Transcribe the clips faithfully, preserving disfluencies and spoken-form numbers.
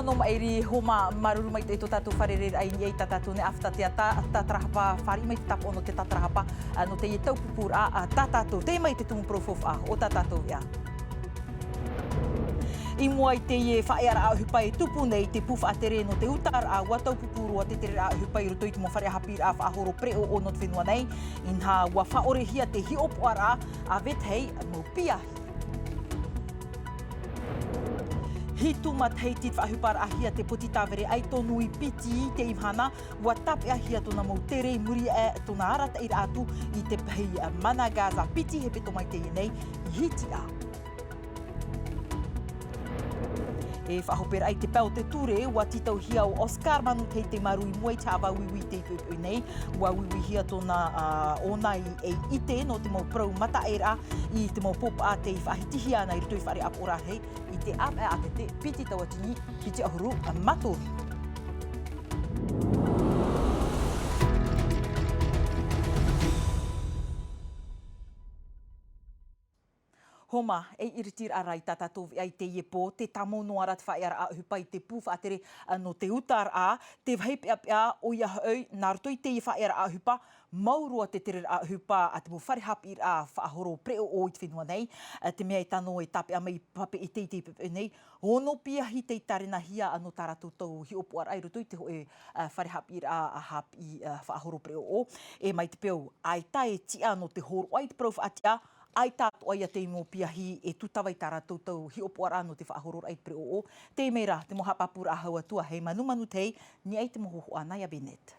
Nō maʻiri Homa, māuruuru maitaʻi tō tātou fārereiraʻa i niʻa i tā tātou nei ʻāfata teata, tātarahapa, fāriʻi mai te tāpaʻo nō te tātarahapa, ā, nō teie taupupūraʻa, ā, tā tātou. Tei mai te tumu parau faufaʻa o tā tātou veʻa. I mua i teie faʻaearaʻa ʻohipa e tupu nei te pū faʻatere nō te utaraʻa, ʻua taupupū roa te tereraʻa ʻohipa i roto i te mau fare haʻapiʻiraʻa faʻahoro pereʻoʻo nō te fenua nei, inaha ʻua faʻaʻorehia te hiʻopoʻaraʻa a vetahi mau piahi. Hitu matahiti te faʻaʻohiparaʻahia te poti tāvere ʻaito nui piti i teie mahana, ʻua tāpeʻahia tōna mau tere i muri aʻe tōna arataʻiraʻa atu i te pahi Mana Gaza piti hepetoma i teie nei i Hitiʻa. E faʻahoperaʻa i te pae o te ture, ʻua tītauhia ʻo Oscar Manutei te maru i mua i te haʻavā uiui i teie poʻipoʻi nei. ʻUa uiuihia tōna, ā, ʻōna i, e ʻite nō te mau parau mataʻeraʻa i te mau pōpaʻa tei faʻahitihia ana i roto i te fare ʻāpoʻo rarahi i te ʻāvaʻe ʻātete piti tauatini piti ʻahuru mā toru. Homa, e iritiraʻa ra i tā tātou veʻa i teie pō, tē tāmau noa ra te faʻaearaʻa ʻohipa i te pū faʻatere, ā, nō te utaraʻa, te vāhi peʻapeʻa, ʻoia hoʻi, nā roto i teie faʻaearaʻa ʻohipa, mau roa te tereraʻa ʻohipa a te mau fare haʻapiʻiraʻa faʻahoro pereʻoʻo i te fenua nei, ā, te mea e tano e tāpeʻa mai i papeʻete i teie poʻipoʻi nei, ono piahi tei tārenahia nō tā rātou tau hiʻopoʻaraʻa i roto i te hōʻē, ā, fare haʻapiʻiraʻa, ā, haʻapiʻi, ā, faʻahoro pereʻoʻo, e mai te peu, ʻaita e tiʻa nō te hōroʻa i te parau faʻatiʻa, ʻaita atoʻa ia te mau piahi e tūtava i tā rātou tau hiʻopoʻaraʻa nō te faʻahororaʻa i te pereʻoʻo. Tei mea ra, te mau haʻapāpūraʻa hau atu a Hei Manumanu Tei, i niʻa i te mau hōhoʻa nā ia Bennett.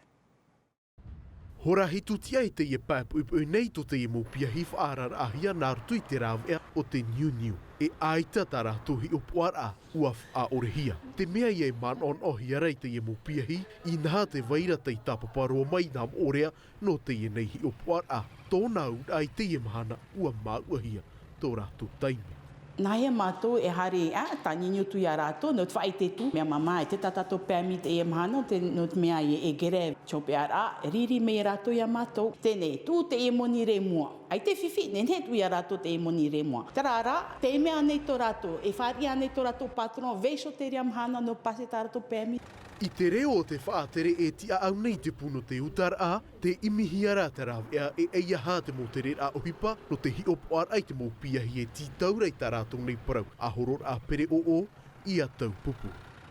Hora hitu tiʻa i teie pae poʻipoʻi nei tō teie mau piahi faʻaararaʻahia nā roto i te rāveʻa o te niuniu. E ʻaita tā rātou hiʻopoʻaraʻa ʻua faʻaʻorehia. Te mea ia e manaʻonaʻohia ra i teie mau piahi, inaha te vai ra tei tāpapa roa mai nā moʻorea nō teie nei hiʻopoʻaraʻa, tōna auraʻa i teie mahana ʻua māuʻahia tō rātou taime. Nāhea mātou e haere, ā, taniuniu atu ia rātou, nō te faʻaʻite atu, mea māmā, e ʻite tā tātou permis i teie mahana, nō te, nō te mea e, e grève, te hopeʻaraʻa, riri mai rātou ia mātou, teie nei, tuʻu teie moni i mua. ʻAita e fifi, nehenehe e tuʻu ia rātou teie moni i mua. Terā rā, teie mea ānei tō rātou, e fāriʻi ānei tō rātou patron, vaiiho terā mahana nō passer tā rātou permis. I te reo o te faʻatere e tiʻaʻau nei te pū nō te utaraʻa, tē ʻimihia ra te rāveʻa e ʻeiaha te mau tereraʻa ʻohipa nō te hiʻopoʻaraʻa i te mau piahi e tītau ra i tā rātou nei parau faʻahororaʻa pereʻoʻo ia taupupū.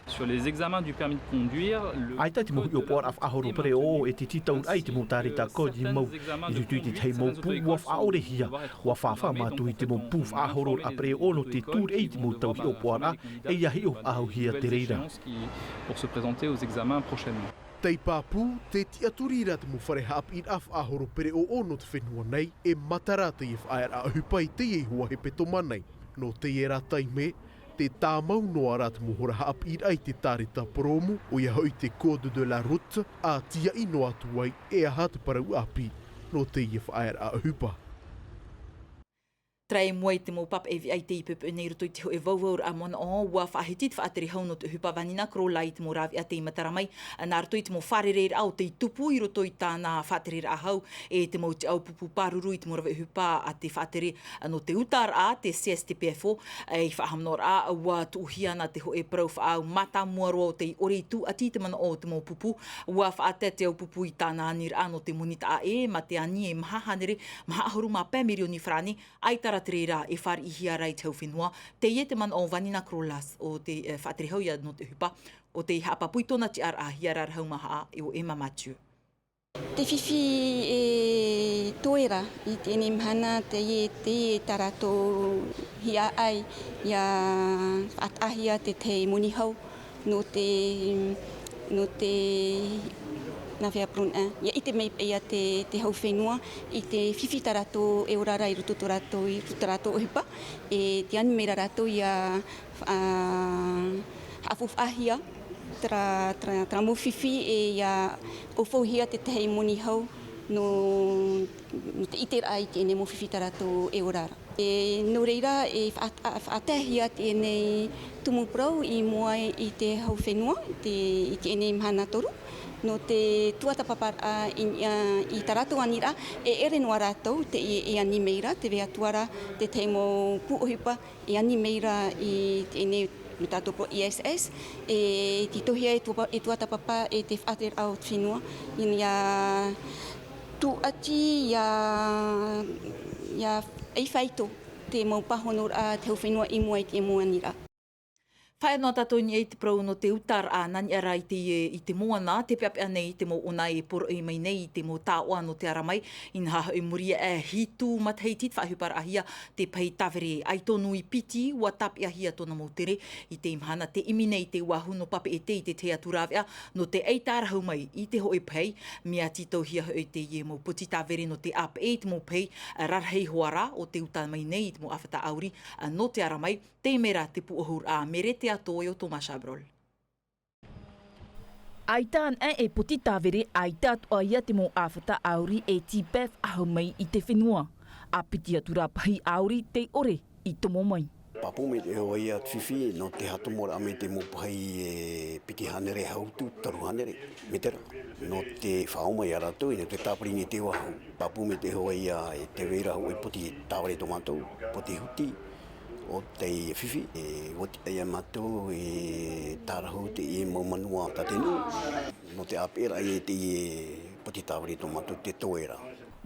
Sur les examens du permis de conduire, le... ʻAita te mau hiʻopoʻaraʻa faʻahoro pereʻoʻo e te tītauraʻa i te mau tāreta code i mau. I roto i te tahi mau pū ʻua faʻaʻorehia, ʻua fāfā mātou i te mau pū faʻahororaʻa pereʻoʻo nō te tūreʻi i te mau tau hiʻopoʻaraʻa, e ia hiʻo faʻahouhia te reira. Pour se présenter aux examens prochainement. Tei pāpū, tē tiʻaturi ra te mau fare haʻapiʻiraʻa faʻahoro pereʻoʻo nō te fenua nei, e matara teie faʻaearaʻa ʻohipa i teie iho hepetoma nei. Nō teie rā taime, tē tāmau noa ra te mau hora haʻapiʻiraʻa i te tāreta poromu, ʻoia hoʻi te code de la route, ʻa tīaʻi noa atu ai e aha te parau ʻāpī nō teie faʻaearaʻa ʻohipa. Terā i mua i te mau papaʻi veʻa i teie poʻipoʻi nei i roto i te hōʻē vauvauraʻa manaʻo, ʻua faʻahiti te faʻatere hau nō te ʻohipa Vanina Krolai i te mau rāveʻa tei matara mai, nā roto i te mau fārereiraʻa o tei tupu i roto i tāna faʻatereraʻa hau, e te mau tiʻaupupū pāruru i te mau rave ʻohipa a te faʻatere nō te utaraʻa, te C S T P F O, e i faʻahaʻamanaʻoraʻa, ʻua tuʻuhia ana te hōʻē parau faʻaau mātāmua roa o tei ʻore i tūʻati i te manaʻo o te mau pupu, ʻua faʻatae te aupupū i tāna aniraʻa nō te moni taʻa ʻē, mā te ani e maha hānere, maha ʻahuru mā pae mirioni farāni, ʻaita rā te reira e fāriʻihia ra i te hau fenua, teie te manaʻo o Vanina Krolas o te, e, faʻatere hau ia nō te ʻohipa, ʻo tei haʻapāpū i tōna tiʻaraʻa, ʻia rarahu maha ʻe ʻo Emma Mathieu. Te fifi e toe ra i teie mahana, teie, teie tā rātou hiaʻai, ʻia faʻataʻahia te tahi moni hau, nō te, nō te, nā hea parau, ʻia ʻite mai paʻi ia te, te hau fenua i te fifi tā rātou e ora ra i roto tō rātou, i roto tā rātou ʻohipa, e te ani mai ra rātou ʻia, ā, haʻafaufaʻahia terā, terā, terā mau fifi e ʻia ʻaufauhia te tahi moni hau nō, nō te ʻiteraʻa i teie mau fifi tā rātou e ora ra. E, nō reira, e faʻa-, faʻataehia teie tumu parau i mua i te hau fenua, te, i teie mahana toru, nō te tuatāpaparaʻa i niʻa i tā rātou aniraʻa, e ʻere noa rātou tē, e ani mai ra, tē vai atu ra te tahi mau pū ʻohipa e ani mai ra i teie Nō tātou pō I S S, e tītauhia e tua, e tuatāpapa e te faʻatereraʻa o te fenua, ʻia tūʻati, ʻia, ʻia ʻaifaito te mau pāhonoraʻa te hau fenua i mua i te mau aniraʻa. Faʻaea noa tātou i niʻa i te parau nō te utaraʻa, nā niʻa rā i te, i te moana, tē peʻapeʻa nei te mau ʻona e poroʻi mai nei i te mau taoʻa nō te ara mai, inaha hoʻi, i muri iho ā, hitu matahiti tē faʻaʻohiparaʻahia te pahi tāvere. ʻAi tō nui piti, ʻua tāpeʻahia tōna mau tere i teie mahana, tē ʻimi nei te Oahu nō Papeʻete i te tahi atu rāveʻa nō te ʻaita tārahu mai i te hōʻē pahi, mea tītauhia hoʻi teie mau poti tāvere nō te ʻāpeʻe i te mau pahi rarahi hoʻi rā o tē uta mai nei i te mau ʻāfata ʻauri nō te ara mai, teie rā te pūʻohuraʻa a Mere Teato ʻe ʻo Thomas Chabrol. ʻAita anaʻe e poti tāvere, ʻaita atoʻa ia te mau ʻāfata ʻauri e tīpae faʻahou mai i te fenua. ʻA piti atu rā pahi ʻauri tei ʻore i tomo mai. Pāpū mai te iho ā ia fifi, nō te haʻatomoraʻa mai te mau pahi e piti hānere hautu, toru hānere mētera. Nō te faʻaō mai ia rātou, nō te tāpiri nei te Oahu. Pāpū mai te iho ā ia e tē vai ra hōʻē poti tāvere tō mātou, poti huti, ʻo tei fifi, e oti ai mātou e tārahu teie mau manuā tātenu, nō te ʻāpeʻeraʻa i teie poti tāvere tō mātou te Toera.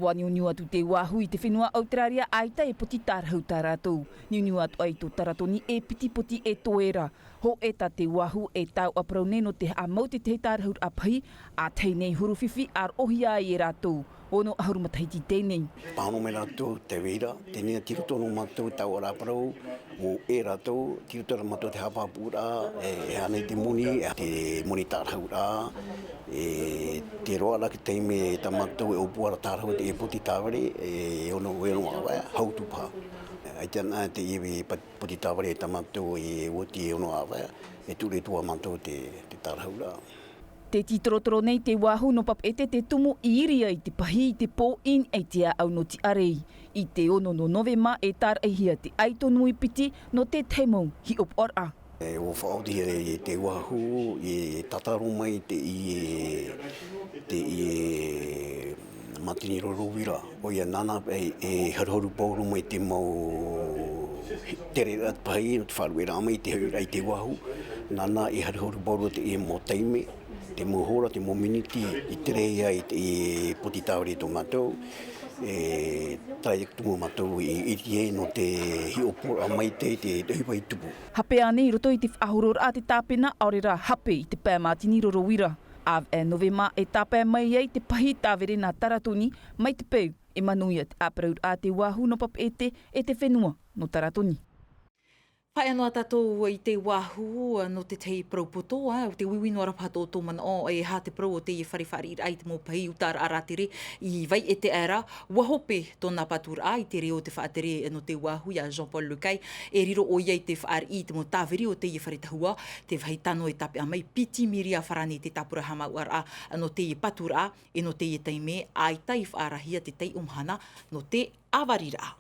ʻUa niuniu atu te Oahu i te fenua ʻAuteraria, ʻaita e poti tārahu tā rātou. Niuniu atu ai tō Taratoni e piti poti e Toera. Hōʻē tā te Oahu e taoʻa parau nei nō te haʻamau te tahi tārahuraʻa pahi, ʻa tahi nei huru fifi ʻa roʻohia ai e rātou. Ono ʻahuru matahiti teie nei. Pāhono mai rātou tē vai ra, teie nei tei roto nō mātou taoʻa parau, ʻo e rātou, tei roto rā mātou te haʻapāpūraʻa, e, e aha nei te moni, e te moni tārahuraʻa, e, te roaʻa rā te taime tā mātou e ʻōpua ra tārahu te poti tāvere, e ono, e ono ʻāvae, hautu paha. ʻAita anaʻe teie pa-, poti tāvere tā mātou e oti e ono ʻāvae, e ture atu ā mātou te, te tārahuraʻa. Tē tītorotoro nei te Oahu nō Papeʻete te tumu i ʻiri ai te pahi i te pō i niʻa i te ʻāʻau nō Tiʻarei. I te ono nō Novema e tāraʻihia te ʻaito nui piti nō te tahi mau hiʻopoʻaraʻa. E, ʻua faʻaotihia e te Oahu e tātaro mai teie, teie Mātini Rorouira, ʻoia nāna e, e haruharu pauroa mai te mau tereraʻa pahi nō te faʻarueraʻa mai i te hoʻiraʻa i te Oahu, nāna e haruharu pauroa teie mau taime, te mau hora, te mau miniti i tere ai teie poti tāvere tō mātou, e tae atu mātou i, i te, nō te hiʻopoʻaraʻa maitaʻi te, te ʻohipa i tupu. Hape ānei i roto i te faʻahororaʻa te tāpena, ʻaore rā hape i te pae Mātini Rorouira. ʻAvaʻe Novema e tāpae mai ai te pahi tāvere nā Taratoni, mai te peu e manuia te ʻāparauraʻa a te Oahu nō Papeʻete ʻe te fenua nō Taratoni. Faʻaea noa tātou i te Oahu, nō te tahi parau poto, ā, ʻo te uiui noa ra paha tō ʻoutou manaʻo, e aha te parau o teie fare fāriʻiraʻa i te mau pahi utaraʻa rātere i Vaiʻete aʻera, ʻua hope tōna paturaʻa i te reo o te faʻatere nō te Oahu iā Jean-Paul Lecaille, e riro ʻoia i te fāriʻi i te mau tāviri o teie fare tahua, te vāhi tano e tāpeʻa mai piti mīria farāni te tāpura haʻamāuʻaraʻa nō teie paturaʻa, ʻe nō teie taime, ʻaita i faʻaarahia te taiʻo mahana nō te ʻāvariraʻa.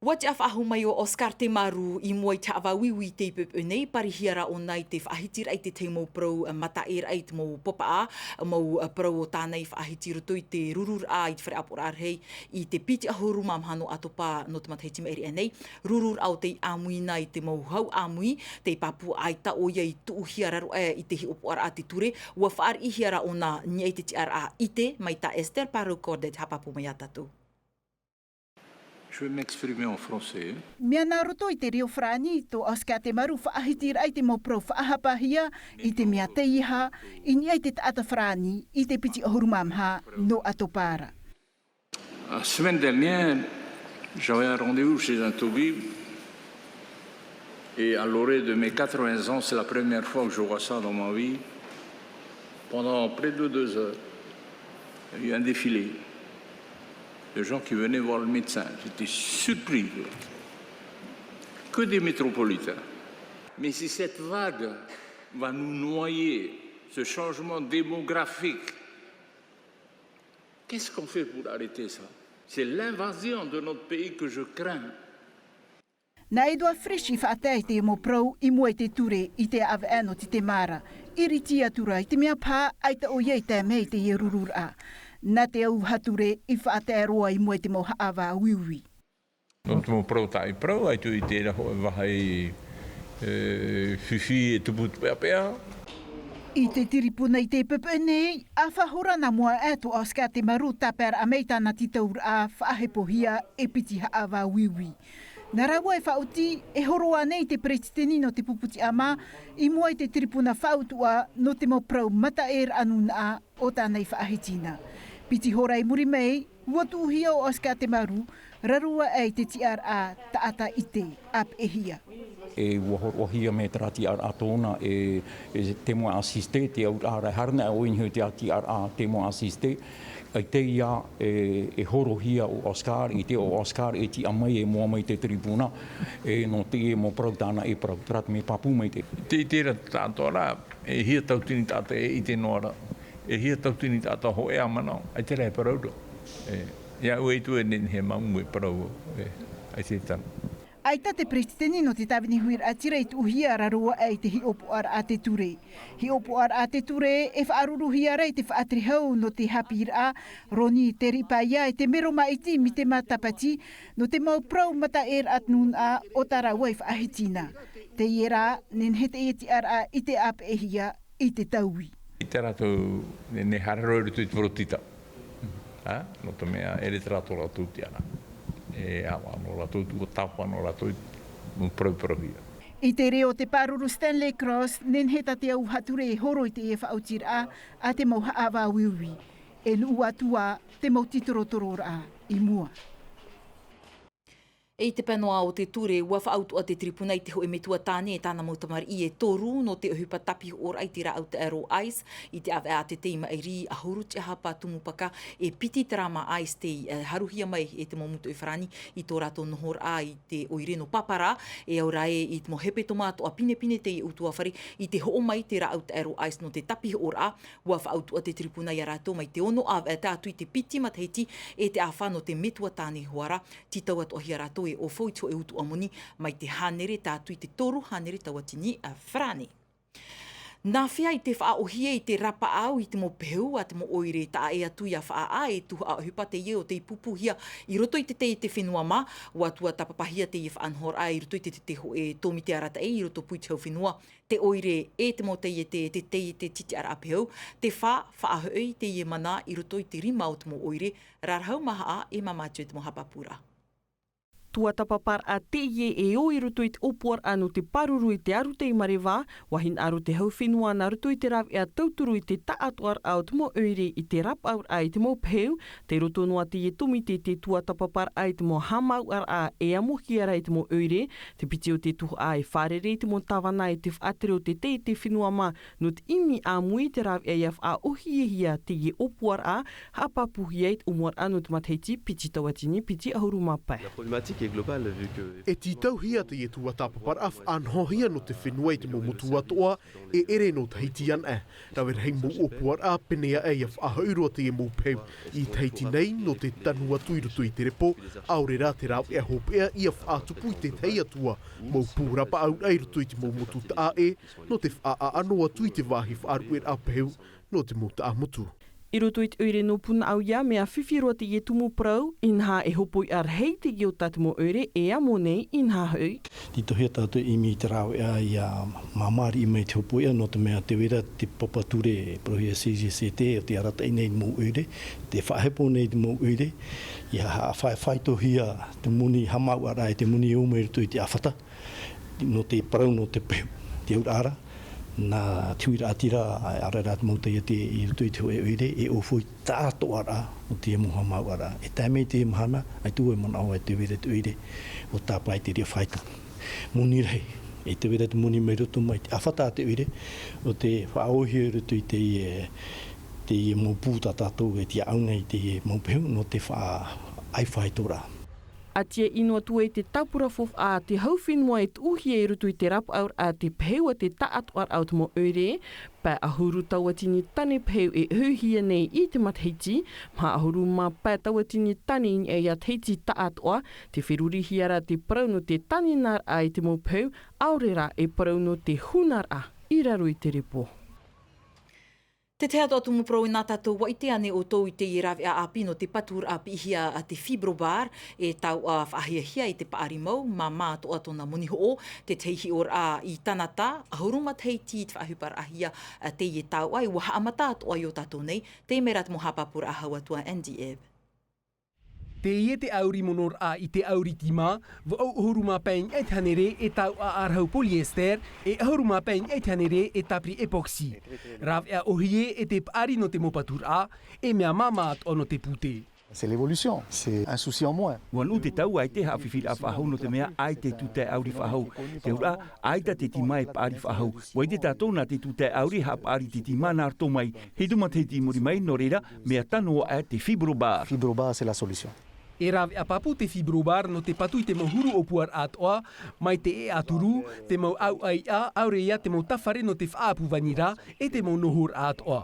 ʻUa tiʻa faʻahou mai ʻo Oscar Temaru i mua i te haʻavā uiui tei poʻipoʻi nei, parihia rā ʻōna i te faʻahitiraʻa i te tahi mau parau, ā, mataʻeraʻa i te mau pāpaʻa, mau, ā, parau o tāna i faʻahiti i roto i te rururaʻa i te fare ʻāpoʻoraʻa rahi i te piti ʻahuru mā maha nō ʻAtopa nō te matahiti maʻiri aʻe nei, rururaʻa o tei ʻāmui na i te mau hau ʻāmui, tei pāpū ʻaita ʻoia i tuʻuhia raro aʻe i te hiʻopoʻaraʻa a te ture, ʻua faʻariʻihia rā ʻōna i niʻa i te tiʻaraʻa ʻite mai tā Esther Parot-Courdet, haʻapāpū mai iā tātou. Je vais m'exprimer en français. Mea nā roto i te reo farāni tō Oscar Temaru faʻahitiraʻa i te mau parau faʻahapahia i te mea teiaha i niʻa i te taʻata farāni i te piti ʻahuru mā maha nō ʻAtopa ra. La semaine dernière, j'avais un rendez-vous chez un toubib et à l'orée de mes quatre-vingts ans, c'est la première fois que je vois ça dans ma vie. Pendant près de deux heures, il y a eu un défilé de gens qui venaient voir le médecin. J'étais surpris. Que des métropolitains. Mais si cette vague va nous noyer, ce changement démographique, qu'est-ce qu'on fait pour arrêter ça ? C'est l'invasion de notre pays que je crains. Nā Edouard Frisch i faʻatae i te mau parau i mua i te ture i te ʻāvaʻe nō Titemara. ʻIriti atu rā i te mea paha ʻaita ʻoia i tae mai i teie rururaʻa. Nā te auvaha ture i faʻatae roa i mua i te mau haʻavā uiui. Nō te mau parau tāʻu i parau, ʻaita i terā hōʻē vāhi E fifi e tupu te peʻapeʻa. I te tiripuna i te pepe nei, a faʻahora nā mua atu Oscar Temaru tāpeʻaraʻa mai tāna tītauraʻa faʻahepohia e piti haʻavā uiui. Nā rāua e faʻaoti, e horo ānei te peretiteni nō te pupu tiʻamā, i mua i te tiripuna faʻautuʻa nō te mau parau mataʻeraʻa nūnaʻa o tāna i faʻahiti na. Piti hora i muri mai, ua tuʻuhia ʻo Oscar Temaru, raro aʻe i te tiʻaraʻa taʻata ʻite ʻāpeʻehia. E ua horoʻahia mai terā tiʻaraʻa tōna e, e témoin assisté, te auraʻa ra e haere ana ʻoe i niʻa i te tiʻaraʻa témoin assisté. ʻAita ia e, e horohia ʻo Oscar, i te ʻo Oscar e tiʻa mai e moʻa mai te tiripuna, e nō te mau parau tāna e parau, terā te mea pāpū mai te. Te, terā taʻatoʻaraʻa, e hia tauatini taʻata e ʻite noa ra. E hia tauatini taʻata hōʻē ā manaʻo, ʻaita rā e parau ra. E, iāʻu e ʻite e nehenehe e māumu e parau, e, ʻaita e tano. ʻAita te peretiteni nō te tāvini huiraʻatira i tuʻuhia raro aʻe i te hiʻopoʻaraʻa a te ture. Hiʻopoʻaraʻa a te ture e faʻaruruhia ra i te faʻatere hau nō te haʻapiʻiraʻa, Roni Teripaia e te mero māʻiti Mitema Tapati, nō te mau parau mataʻeraʻa nūnaʻa o tā rāua i faʻahiti na. Teie rā, nehenehe teie tiʻaraʻa ʻite ʻāpeʻehia i te taui. I tā rātou, ne, ne haere roa i roto i te porotita. Ā, nō te mea, ʻere terā tō rātou tiʻaraʻa. E, ā, nō rātou tuatāpapa, nō rātou i mau parauparauhia. I te reo o te pāruru Stanley Cross, nehenehe tā te auaha ture e horo i teie faʻaotiraʻa a te mau haʻavā uiui. E nuʻu atu ā te mau tītorotororaʻa i mua. E i te pae noa o te ture, ua faʻautuʻa te tiripuna i te hōʻē metua tāne e tāna mau tamariʻi e toru nō te ʻohipa tāpihoʻoraʻa i te rāʻau taʻero ice i te ʻāvaʻe a te tei maʻiri ʻahuru tiʻahapa tumu paka e piti terā mā ice tei, e, haruhia mai e te mau motu e farāni i tō rātou nohoraʻa i te ʻoire nō Papara, e au rā ē i te mau hepetoma atoʻa pinepine teie ʻutuāfare i te hoʻo mai te rāʻau taʻero ice nō te tāpihoʻoraʻa. Ua faʻautuʻa te tiripuna ia rātou mai te ono ʻāvaʻe tae atu i te piti matahiti e te ʻāfa nō te metua tāne hoʻi ra, tītau atoʻahia rātou e ʻōfou i te hōʻē utuʻa moni mai te hānere tae atu i te toru hānere tauatini farāni. Nā hea i te faʻaʻōhie i te rapaʻau i te mau pehu a te mau ʻoire, taʻa ʻē atu ia faʻaʻā e tuhaʻa ʻohipa teie o tei pūpūhia i roto i te taiete fenua mā, ua tuatāpapahia teie faʻanahoraʻa i roto i te, te, te hōʻē tōmite arataʻi i roto pū i te hau fenua, te ʻoire e te mau taiete, te taiete titiʻaraʻa pehu, te fā, faʻahoʻi teie mana i roto i te rima o te mau ʻoire, rarahu mahaʻa e māmā atu e te mau haʻapāpūraʻa. Tuatāpaparaʻa teie e ō i roto i te ʻōpuaraʻa nō te pāruru i te arataʻi mareva, ua hinaʻaro te hau fenua nā roto i te rāveʻa tauturu i te taʻatoʻaraʻa o te mau ʻoire i te rapaʻauraʻa i te mau pehu, tei roto noa teie tōmite te tuatāpaparaʻa i te mau haʻamāuʻaraʻa e amohia ra i te mau ʻoire, te piti o te tuhaʻa e fārerei te mau tāvana e te faʻatere o te taiete fenua mā nō te ʻimi ʻāmui i te rāveʻa ia faʻaʻōhiehia teie ʻōpuaraʻa, haʻapāpūhia i te ʻōmuaraʻa nō te matahiti piti tauatini piti ʻahuru mā pae. La problématique est globale, vu que... E tītauhia teie tuatāpaparaʻa faʻanahohia nō te fenua i te mau motu atoʻa, e ʻere nō Tahiti anaʻe. Rave rahi mau ʻōpuaraʻa pēnei aʻe ia faʻahoʻi roa teie mau pehu i Tahiti nei nō te tanu atu i roto i te repo, ʻaore rā te rāveʻa hopeʻa ia faʻatupu i te tahi atu ā mau pū rapaʻauraʻa i roto i te mau motu taʻa ʻē, nō te faʻaʻano atu i te vāhi faʻaruʻeraʻa pehu nō te mau taʻamotu. I roto i te ʻoire nō Punaʻauia, mea fifi roa teie tumu parau, inaha e hopoiʻa rahi teie o tā te mau ʻoire e amo nei, inaha hoʻi. Tītauhia tātou e ʻimi i te rāveʻa ia māmāriʻi mai te hopoiʻa, nō te mea tē vai ra te papa ture e parauhia C G C T, o tē arataʻi nei te mau ʻoire, tē faʻahepo nei te mau ʻoire, ia haʻafaʻaitohia te moni haʻamāuʻaraʻa e te moni e ō mai i roto i te ʻāfata, nō te parau nō te pehu, te auraʻa ra, nā te huiraʻatira, ʻaore rā te mau taiete i roto i te hōʻē ʻoire, e ʻōfou i te taʻatoʻaraʻa o teie mau haʻamāuʻaraʻa. E tae mai i teie mahana, ʻaita vau e manaʻo e tē vai ra te ʻoire ʻo tāpaʻo i te reira faito. Moni rahi, e tē vai ra te moni mai roto mai te ʻāfata a te ʻoire, ʻo tē faʻaōhia i roto i teie, teie mau pū tā tātou e tiaʻau nei i teie mau pehu, nō te faʻaʻaifaitoraʻa. ʻA tīaʻi noa atu ai te tāpura faufaʻa a te hau fenua e tuʻuhia i roto i te rapaʻauraʻa a te pehu a te taʻatoʻaraʻa o te mau ʻoire, pae ʻahuru tauatini tane pehu e ʻohipa nei i te matahiti, maha ʻahuru mā pae tauatini tane i niʻa iā Tahiti taʻatoʻa, tē ferurihia ra te parau nō te tāninaraʻa i te mau pehu, ʻaore rā e parau nō te hunaraʻa i raro i te repo. Te tahi atu atu mau parau, e nā tātou ʻua ʻite ānei ʻoutou i teie rāveʻa ʻāpī nō te paturaʻa piʻihia a te Fibrobar, e tauʻa faʻahiahia i te paʻari mau, māmā atoʻa tōna moni hoʻo, te tahi hiʻoraʻa i Tanata, ʻahuru matahiti i te faʻaʻohiparaʻahia a teie tauʻa, e ʻua haʻamata atoʻa i ō tātou nei, teie mea rā te mau haʻapāpūraʻa hau atu a Andy Ebb. Teie te ʻauri monoraʻa i te ʻauri tīmā, vaʻu ʻahuru mā pae i niʻa i te hānere e tauʻa ʻārahu polyester, e ʻahuru mā pae i niʻa i te hānere e tāpiri epoxy. Rāveʻa ʻōhie e te paʻari nō te mau paturaʻa, e mea māmā atoʻa nō te pūtē. C'est l'évolution, c'est un souci en moins. ʻUa nuʻu te tau, ʻaita e haʻafifiraʻa faʻahou nō te mea ʻaita e tūtae ʻauri faʻahou. Te auraʻa, ʻaita te tīmā e paʻari faʻahou. ʻUa ʻite tātou nā te tūtae ʻauri e haʻapaʻari te tīmā nā roto mai, hitu matahiti i muri mai, nō reira, mea tano aʻe te Fibrobar. Fibrobar, c'est la solution. E rāveʻa pāpū te Fibrobar nō te patu i te mau huru ʻōpuaraʻa atoʻa, mai te ʻēʻa turu, te mau ʻauʻa iʻa, ʻaore ia te mau tāfare nō te faʻaʻapu vanira, e te mau nohoraʻa atoʻa.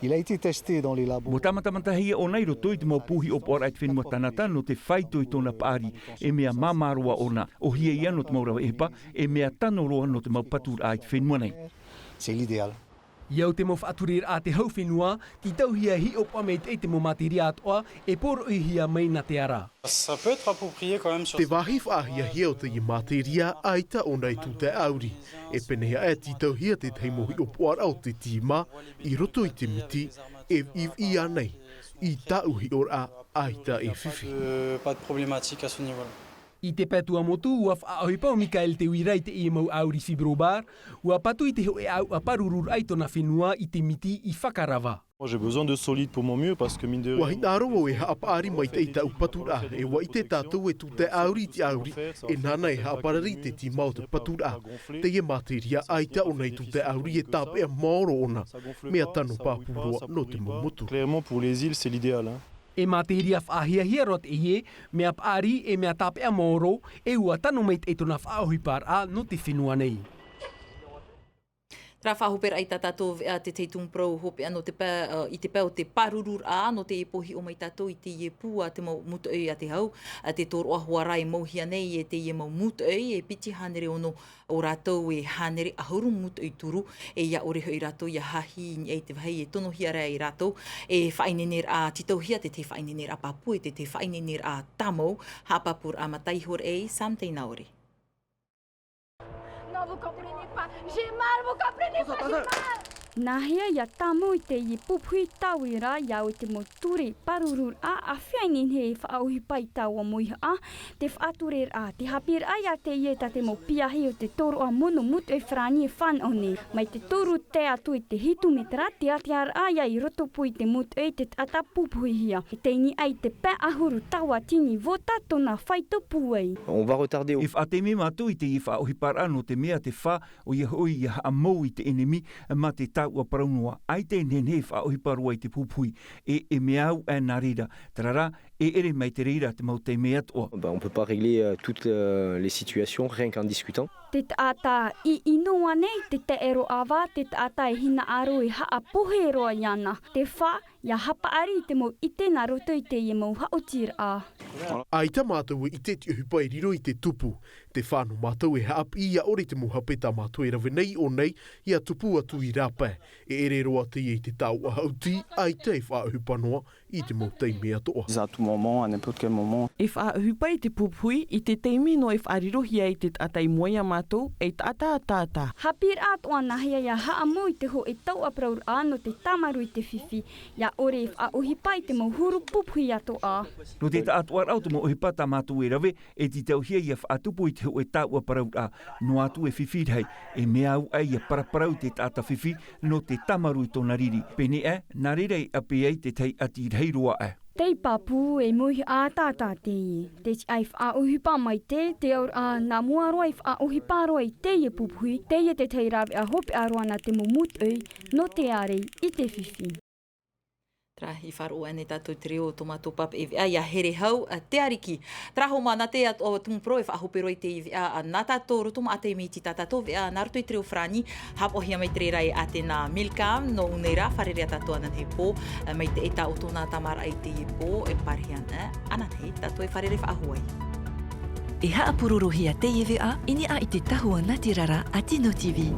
Il a été testé dans les labos. ʻUa tāmatamatahia ʻōna i roto i te mau pū hiʻopoʻaraʻa i te fenua Tanata nō te faito i tōna paʻari, e mea māmā roa ʻōna, ʻōhie ia nō te mau rave ʻohipa, e mea tano roa nō te mau paturaʻa i te fenua nei. C'est l'idéal. I au te mau faʻatureraʻa a te hau fenua, tītauhia e hiʻopoʻa maitaʻi te mau materia atoʻa, e poroʻihia mai nā te ara. Ça peut être approprié quand même sur Te vāhi faʻahiahia o teie materia, ʻaita ʻōna e tūtae ʻauri. E pēneiaʻe tītauhia te tahi mau hiʻopoʻaraʻa o te tīmā i roto i te miti, e viʻiviʻi ānei, i tāʻu hiʻoraʻa, ʻaita e fifi. Pas de, pas de problématique à ce niveau-là. I te pae tuamotu, ʻua faʻaʻohipa ʻo Michael Teuira i teie mau ʻauri Fibrobar, ʻua patu i te hōʻē ʻauʻa pārururaʻa i tōna fenua i te miti i fakarava. Moi, j'ai besoin de solide pour mon mur parce que mine de rien, ʻUa hinaʻaro vau e haʻapaʻari maitaʻi tāʻu paturaʻa, e ʻua ʻite tātou e tūtae ʻauri i te ʻauri, e nāna e haʻaparari te tīmā o te paturaʻa. Teie materia ʻaita ʻōna e tūtae ʻauri e tāpeʻa maoro ʻōna, mea tano pāpū roa nō te mau motu. Clairement, pour les îles, c'est l'idéal, hein. E materia faʻahiahia roa teie, mea paʻari, e mea tāpeʻa maoro, e ʻua tano maitaʻi tōna faʻaʻohiparaʻa nō te fenua nei. Terā faʻahoperaʻa i tā tātou veʻa te tahi tumu parau hopeʻa nō te pae, ā, i te pae o te pārururaʻa, nō teie pō hiʻo mai tātou i teie pū a te mau mūtoʻi a te hau, ā, te tōroʻa hoʻi rā e mauhia nei e teie mau mūtoʻi, e piti hānere ono o rātou e hānere ʻahuru mūtoʻi turu, e ʻia ʻore hoʻi rātou ʻia hahi i niʻa i te vāhi e tonohia ra e rātou, e faʻaineineraʻa, tītauhia te tahi faʻaineineraʻa pāpū, e te tahi faʻaineineraʻa tāmau, haʻapāpūraʻa mata iho ra e Sam Teinaore. Non, vous comprenez pas. J'ai mal, vous comprenez pas, j'ai mal. Nāhea ʻia tāmau i teie pupuhi tauira, ʻia au i te mau ture pārururaʻa, ʻāfea e nehenehe e faʻaʻohipa i taua mauhaʻa, te faʻatureraʻa, te haʻapiʻiraʻa ʻia teie tā te mau piahi o te tōroʻa mono mūtoʻi farāni e fānaʻo nei. Mai te toru tae atu i te hitu metera, te ātearaʻa ïa i rotopū i te mūtoʻi i te taʻata pupuhihia. E tei niʻa i te pae ʻahuru tauatini vōta tōna faito pūai. On va retarder au- E faʻataime mātou i teie faʻaʻohiparaʻa nō te mea te fā, ʻoia hoʻi ʻia haʻamou i te ʻenemi, mā te tauʻa parau noa. ʻAita e nehenehe e faʻaʻohipa roa i te pupuhi, e, e mea au aʻe nā reira. Terā rā, e ʻere mai te reira te mau taime atoʻa. Ben, on peut pas régler, euh, toutes, euh, les situations rien qu'en discutant. Te taʻata i ʻino ānei, te taʻero ʻava, te taʻata e hinaʻaro e haʻapohe roa iāna. Te fā, ʻia haʻapaʻari i te mau ʻite nā roto i teie mau haʻaotiraʻa. ʻAita mātou e ʻite te ʻohipa e riro i te tupu. Te fā nō mātou e haʻapiʻi ʻia ʻore te mau hape tā mātou e rave nei i ʻō nei, ʻia tupu atu i rāpae. E ʻere roa teie i te tauʻa haʻuti, ʻaita e faʻaʻohipa noa i te mau taime atoʻa. À tout moment, à n'importe quel moment. E faʻaʻohipa i te pupuhi, i te taime noa e faʻarirohia ai te taʻata i mua iā mātou, e taʻata ʻataʻata. Haʻapiʻiraʻa atoʻa nāhea ʻia haʻamou i te hōʻē tauʻa parauraʻa nō te tāmarū i te fifi, ʻia ʻore e faʻaʻohipa i te mau huru pupuhi atoʻa. Nō te taʻatoʻaraʻa o te mau ʻohipa tā mātou e rave, e tītauhia ʻia faʻatupu i te hōʻē tauʻa parauraʻa, noa atu e fifi rahi, e mea au aʻe ʻia paraparau i te taʻata fifi, nō te tāmarū i tōna riri. Pēneiaʻe, nā reira e ʻape ai te tahi ʻati rahi roa aʻe. Tei pāpū e mauhaʻa ʻataʻata teie. Te tiʻa e faʻaʻohipa maitaʻi, te auraʻa nā mua roa e faʻaʻohipa roa i teie pupuhi, teie te tahi rāveʻa hopeʻa roa nā te mau mūtoʻi, nō te ʻārai i te fifi. Terā, i faʻaroʻo ānei tātou i te reo o tō mātou pāpaʻi veʻa, ʻia here hau, ā, te Ariki. Terā hoʻi mā, nā te atoʻa tumu parau e faʻahope roa i teie veʻa, ā, nā tātou roto maʻa te miti tā tātou veʻa, nā roto i te reo farāni, haʻapaʻohia mai te reira e Atena Milcam, nō ʻō nei rā, fārerei ā tātou ananahi pō, ā, mai te ʻeta o tōna tamaraʻa i teie pō, e pārahi ana, ananahi, tātou e fārerei faʻahou ai. E haʻapurorohia teie veʻa, i niʻa i te tahua nātirara a Tino TV.